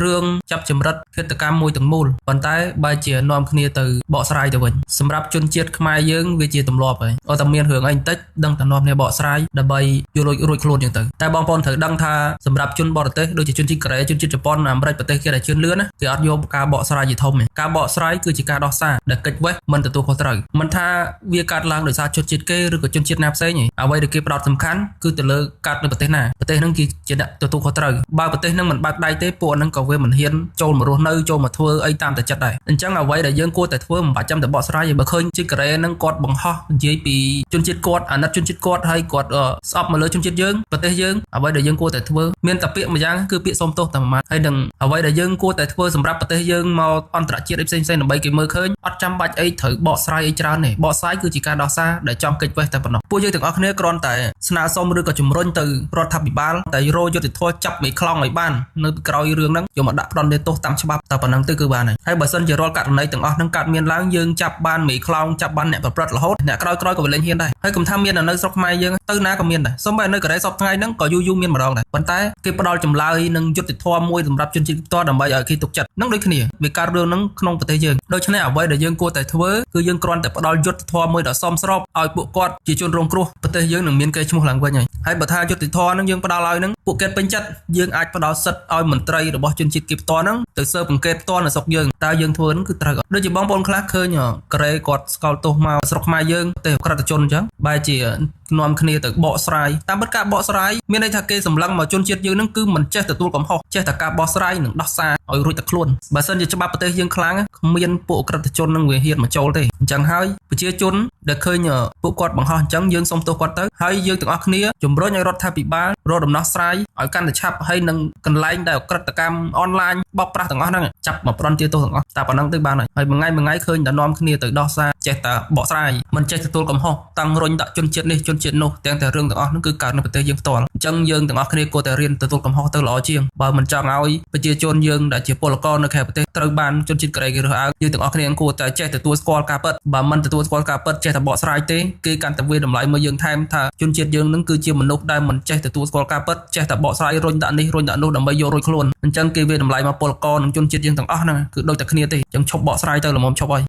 រឿងចាប់ចម្រិតឃាតកម្មមួយទាំងមូលប៉ុន្តែបែរជានាំគ្នាទៅបកស្រាយទៅវិញសម្រាប់ជនជាតិខ្មែរយើងវាជាទម្លាប់ហើយអត់តែមានរឿងអីបន្តិចដឹងតែនាំគ្នាបកស្រាយដើម្បីយកលុយរួចខ្លួនចឹងទៅតែបងប្អូនត្រូវដឹងថាសម្រាប់ជនបរទេសដូចជាជនជាតិកូរ៉េជនជាតិជប៉ុនអាមេរិកប្រទេសគេដែលជឿនលឿនណាគេអត់យកការបកស្រាយជាធំទេការបកស្រាយគឺជាការដោះសារដែលកិច្ចវេះមិនទទួលខុសត្រូវមិនថាវាកើតឡើងដោយសារជនជាតិគេឬក៏ជនជាតិណាផ្សេងទេអ្វីដែលគេផ្ដោតសំខាន់គឺទៅលើកើតនៅប្រទេសណាប្រទេសហ្នឹងគឺជាអ្នកទទួលខុសត្រូវបើប្រទេសហ្នឹងមិនបើកដៃទេពួកហ្នឹងក៏វាមិនហ៊ានចូលមករស់នៅចូលមកធ្វើអីតាមតែចិត្តដែរអញ្ចឹងអ្វីដែលយើងគួរតែធ្វើមិនបាច់ចាំតែបកស្រាយទេបើឃើញជាតិកូរ៉េហ្នឹងគាត់បង្ហោះនិយាយពីជនជាតិគាត់អាណិតជនជាតិគាត់ហើយគាត់ស្អប់មកលើជនជាតិយើងប្រទេសយើងអ្វីដែលយើងគួរតែធ្វើមានតែពាក្យមួយយ៉ាងគឺពាក្យសុំទោសតែមួយម៉ាត់ហើយនឹងអ្វីដែលយើងគួរតែធ្វើសម្រាប់ប្រទេសយើងមកអន្តរជាតិអីផ្សេងៗដើម្បីគេមើលឃើញអត់ចាំបាច់អីត្រូវបកស្រាយអីច្រើនទេបកស្រាយគឺជាការដោះសារដែលចង់គេចវេះតែប៉ុណ្ណោះពួកយើងទាំងអស់គ្នាគ្រាន់តែស្នើសុំឬក៏ជំរុញទៅរដ្ឋាភិបាលតែរកយុត្តិធម៌ចាប់មេខ្លោងឲ្យបាននៅពីក្រោយរឿងហ្នឹងយកមកដាក់ផ្ដន្ទាទោសតាមច្បាប់តែប៉ុណ្ណឹងទៅគឺបានហើយហើយបើសិនជារាល់ករណីទាំងអស់ហ្នឹងកើតមានឡើងយើងចាប់បានមេខ្លោងចាប់បានអ្នកប្រព្រឹត្តរហូតអ្នកក្រោយៗក៏វាលែងហ៊ានដែរហើយកុំថាមាននៅស្រុកខ្មែរយើងទៅណាក៏មានដែរសូម្បីនៅកូរ៉េសប្តាហ៍ថ្ងៃហ្នឹងក៏យូរយូរមានម្ដងដែរប៉ុន្តែគេផ្ដល់ចម្លើយនិងយុត្តិធម៌មួយសម្រាប់ជនជាតិផ្ទាល់ដើម្បីឲ្យគេទុកចិត្តនឹងដូចគ្នាវាកើតរឿងហ្នឹងក្នុងប្រទេសយើងដូច្នេះអ្វីដែលយើងគួរតែធ្វើគឺយើងគ្រាន់តែផ្ដល់យុត្តិធម៌មួយដ៏សមស្របឲ្យពួកគាត់ជាជនរងគ្រោះប្រទេសយើងនឹងមានកេរ្តិ៍ឈ្មោះឡើងវិញហើយហើយបើថាយុត្តិធម៌ហ្នឹងយើងផ្ដល់ឲ្យហ្នឹងពួកគេពេញចិត្តយើងអាចផ្ដល់សិទ្ធិឲ្យមន្ត្រីរបស់ជនជាតិគេផ្ទាល់ហ្នឹងទៅស៊ើបអង្កេតផ្ទាល់នៅស្រុកយើងតើយើងធ្វើហ្នឹងគឺត្រូវអត់ដូចជាបងប្អូនខ្លះឃើញកូរ៉េគាត់ស្កោលទោសមកស្រុកខ្មែរយើងប្រទេសក្រិតជនអញ្ចឹងបែរជានាំគ្នាទៅបកស្រាយតាមពិតការបកស្រាយមានន័យថាគេសម្លឹងមកជនជាតិយើងហ្នឹងគឺមិនចេះទទួលកំហុសចេះតែការបកស្រាយនិងដោះសារឲ្យរួចតែខ្លួនបើសិនជាច្បាប់ប្រទេសយើងខ្លាំងគ្មានពួកក្រិតជននឹងវាហ៊ានមកចូលទេអញ្ចឹងហើយប្រជាជនដែលឃើញពួកគាត់បង្ហោះអញ្ចឹងយើងសុំទោសគាត់ទៅហើយយើងទាំងអស់គ្នាជំរុញឲ្យរដ្ឋាភិបាលរកដំណោះស្រាយឲ្យកាន់តែឆាប់ហើយនឹងកន្លែងដែលក្រិតកម្មអនឡាញបោកប្រាស់ទាំងអស់ហ្នឹងចាប់មកផ្ដន់ទាទោសទាំងអស់តែប៉ុណ្ណឹងទៅបានហើយហើយមួយថ្ងៃមួយថ្ងៃឃើញតែនាំគ្នាទៅដោះសារចេះតែបកស្រាយមិនចេះទទួលកំហុសតាំងរុញដាក់ជនជាតិនេះជនជាតិនោះទាំងតែរឿងទាំងអស់ហ្នឹងគឺកើតនៅប្រទេសយើងផ្ទាល់អញ្ចឹងយើងទាំងអស់គ្នាគួរតែរៀនទទួលកំហុសទៅល្អជាងបើមិនចង់ឲ្យប្រជាជនយើងដែលជាពលករនៅក្រៅប្រទេសត្រូវបានជនជាតិកូរ៉េគេរើសអើងយើងទាំងអស់គ្នាគួរតែចេះទទួលស្គាល់ការពិតបើមិនទទួលស្គាល់ការពិតចេះតែបកស្រាយទេគេកាន់តែវាតម្លៃមកយើងថែមថាជនជាតិយើងនឹងគឺជាមនុស្សដែលមិនចេះទទួលស្គាល់ការពិតចេះតែបកស្រាយរុញដាក់នេះរុញដាក់នោះដើម្បីយករួចខ្លួនអញ្ចឹងគេវាតម្លៃមកពលករនិងជនជាតិយើងទាំងអស់ហ្នឹងគឺដូចតែគ្នាទេអញ្ចឹងឈប់បកស្រាយទៅល្មមឈប់ហើយ។